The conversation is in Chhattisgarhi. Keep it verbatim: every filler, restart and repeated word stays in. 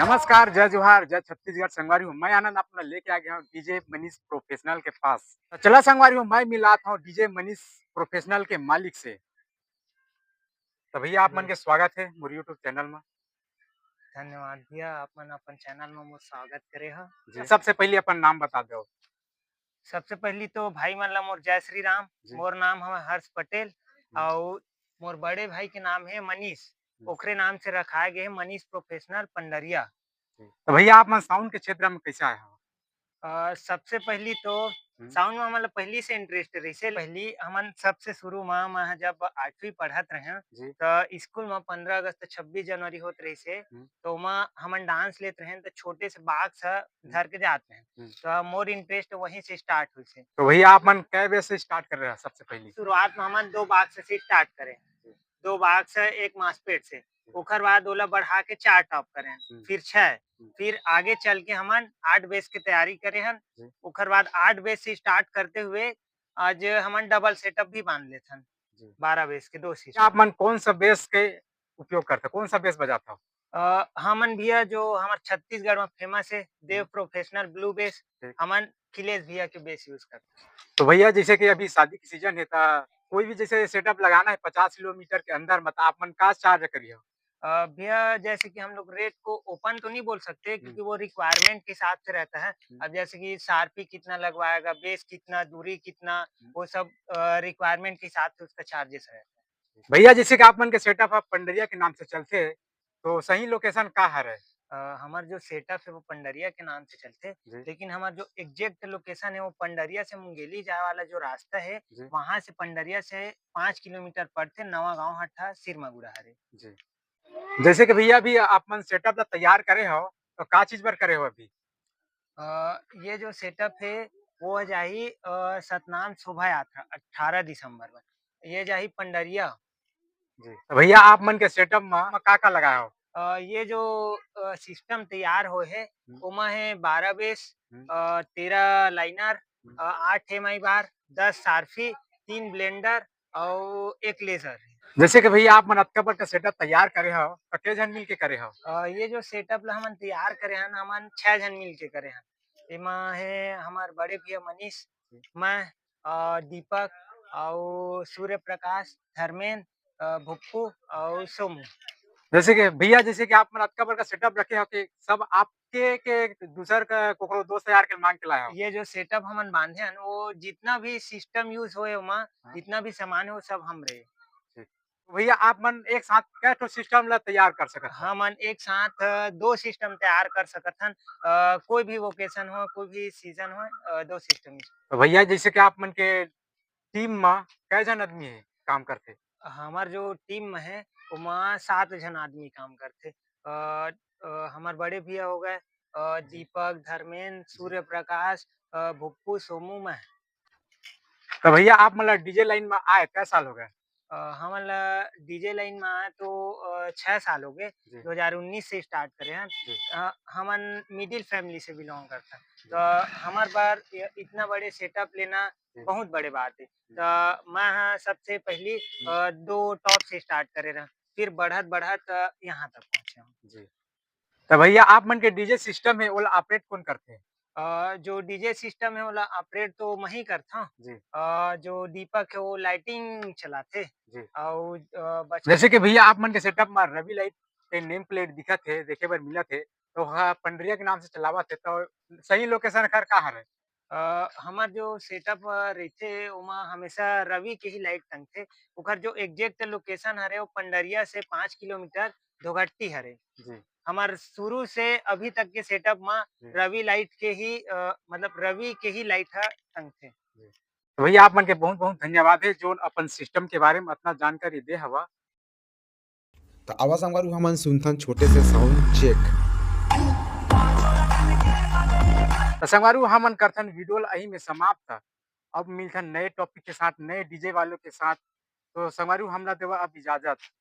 नमस्कार, जय जोहार, जय छत्तीसगढ़। संगवारी हो, मैं आनंद आप मन ला लेके आ गया हूँ डीजे मनीष प्रोफेशनल के पास। तो चला संगवारी हो, मैं मिलात हूँ डीजे मनीष प्रोफेशनल के मालिक से। तो भैया, आप मन के स्वागत है मोर YouTube चैनल में। धन्यवाद भैया, आप मन अपन चैनल में मोर स्वागत करे हो। जी, सबसे पहले अपन नाम बता दो। सबसे पहली तो भाई मन ला मोर जय श्री राम। जी। मोर नाम हवे हर्ष पटेल। हम्म। अउ मोर बड़े भाई के नाम है मनीष। हम्म। ओकरे नाम से रखाए गए है मनीष प्रोफेशनल पंडरिया। जी। तो भैया, आप मन साउंड के क्षेत्र में कैसे आए हो? अ, सबसे पहली तो हम्म। साउंड में हमन ला पहली से इंटरेस्ट रहिसे। पहली हमन सबसे शुरू में, मैं जब आठवीं पढ़त रहें, जी। तो स्कूल में पंद्रह अगस्त, छब्बीस जनवरी होत रहिसे, हम्म। तो ओमा हमन डांस लेत रहें, तो छोटे से बॉक्स ह हम्म। धर के जात रहें। हम्म। तो मोर इंटरेस्ट वहीं से स्टार्ट होइसे। तो भैया, आप मन कै बजे से स्टार्ट करे रहे सबसे पहली? शुरुआत में हमन दो बॉक्स से स्टार्ट करें, दो बॉक्स है एक मासपेट से, ओकर बाद ओला बढ़ा के चार टॉप करें, हम्म। फिर छह, हम्म। फिर आगे चल के हमन आठ बेस के तैयारी करे हन। जी। ओकर बाद आठ बेस से स्टार्ट करते हुए आज हमन डबल सेटअप भी बांध लेथन, जी। बारह बेस के दो सिस्टम। आप मन कौन सा बेस के उपयोग करते, कौन सा बेस बजाता हो? अ, हमन भैया जो हमर छत्तीसगढ़ में फेमस है देव हम्म। प्रोफेशनल ब्लू बेस, ठीक। हमन खिलेश भैया के बेस यूज करते हैं। तो भैया, जैसे कि अभी शादी की सीजन है, तो कोई भी जैसे सेटअप लगाना है पचास किलोमीटर के अंदर में, तो आप मन का चार्ज करिए? अ, भैया, जैसे कि हम लोग रेट को ओपन तो नहीं बोल सकते, हम्म। क्योंकि वो रिक्वायरमेंट के हिसाब से रहता है। हम्म। अब जैसे कि सारपी कितना लगवाएगा, बेस कितना, दूरी कितना, हम्म। वो सब, अ, रिक्वायरमेंट के हिसाब से उसका चार्जेस रहता है। भैया, जैसे कि आप मन के सेटअप ह पंडरिया के नाम से चलथे, तो सही लोकेशन का हरे? अ, हमर जो सेटअप है वो पंडरिया के नाम से चलथे, जी। लेकिन हमर जो एग्जैक्ट लोकेशन है वो पंडरिया से मुंगेली जाए वाला जो रास्ता है, जी। वहां से पंडरिया से पाँच किलोमीटर पड़थे, नवा गांव हट्ठा सिरमागुड़ा हरे। जी। जैसे कि भैया अभी आप मन सेटअप ला तैयार करे हो, तो का चीज बर करे हो अभी? अ, ये जो सेटअप है वो जाही, अ, सतनाम शोभा यात्रा अठारह दिसंबर में, ये जाही पंडरिया। जी। तो भैया, आप मन के सेटअप में का का लगाए हो? अ, ये जो, अ, सिस्टम तैयार होए है, हम्म। ओमा है बारह बेस, हम्म। अ, तेरह लाइनर, हम्म। अ, आठ एमआई बार, दस सारफी, तीन ब्लेंडर अउ एक लेजर। जैसे कि भैया, आप मन अतका बड़का सेटअप तैयार करे हो, तो के झन मिल के करे हो? अ, ये जो सेटअप ला हमन तैयार करे हन, हमन छह झन मिल के करे हन। एमा है हमर बड़े भैया मनीष, मैं, अ, दीपक अउ सूर्य प्रकाश, धर्मेन, अ, भुप्पू अउ सोमू। जैसे कि भैया, जैसे कि आप मन अतका बड़का सेटअप रखे हो कि सब आपके के दूसर का कोकरो दोस्त यार के मांग के लाए हो? ये जो सेटअप हमन बांधे हन, वो जितना भी सिस्टम यूज होए ओमा, हाँ। जितना भी सामान है, वो सब हमरे। ठीक। तो भैया, आप मन एक साथ कै ठो सिस्टम ला तैयार कर सकत हो? हमन एक साथ, अ, दो सिस्टम तैयार कर सकत हन। अ, कोई भी ओकेशन हो, कोई भी सीजन हो, अ, दो सिस्टम यूज। तो भैया, जैसे कि आप मन के टीम में कै झन आदमी है काम करथे? हमर जो टीम में है, ओमा सात झन आदमी काम करथे। अ, अ, हमर बड़े भैया हो गए, अ, जी। दीपक, धर्मेन, जी। सूर्य प्रकाश, अ, भुप्पू, सोमू, मैं। तो भैया, आप मन ला डीजे लाइन में आए कै साल हो गए? अ, हमन ला डीजे लाइन में आए तो, अ, छह साल हो गए। जी। दो हज़ार उन्नीस से स्टार्ट करे हन। जी। अ, हमन मिडिल फैमिली से बिलोंग करथन। जी। तो हमर बर य-, इतना बड़े सेटअप लेना जी। बहुत बड़े बात है। जी। तो मैं ह सबसे पहली, हम्म। अ, दो टॉप से स्टार्ट करे रहन, फिर बढ़त बढ़त, अ, यहाँ तक पहुँचे हन। जी। तो भैया, आप मन के डीजे सिस्टम है, ओला ऑपरेट कौन करथे? अ, जो डीजे सिस्टम है, ओला ऑपरेट तो मैं ही करथौं। जी। अ, जो दीपक है, वो लाइटिंग चलाथे। जी। अउ, अ, बच- जैसे कि भैया, आप मन के सेटअप में रवि लाइट के नेम प्लेट दिखत हे, देखे बर मिलत हे, तो ओहा पंडरिया के नाम से चलावत हे, तो सही लोकेशन एकर का हरे? अ, हमर जो सेटअप, अ, रहिथे, ओमा हमेशा रवि के ही लाइट टंगथे। ओकर जो एग्जैक्ट लोकेशन हरे, वो पंडरिया से पाँच किलोमीटर धोघट्टी हरे। जी। हमर शुरू से अभी तक के सेटअप मा जी। रवि लाइट के ही, अ, मतलब रवि के ही लाइट ह टंगथे। जी। तो भैया, आप मन के बहुत-बहुत धन्यवाद हे, जोन अपन सिस्टम के बारे में अतना जानकारी दे हवा। तो आवा संगवारू, हमन सुनथन छोटे से साउंड चेक। तो संगवारू, हमन करथन वीडियो ला अही में समाप्त। अब मिलथन नए टॉपिक के साथ, नए डीजे वालों के साथ। तो संगवारू, हमला देवा अब इजाजत।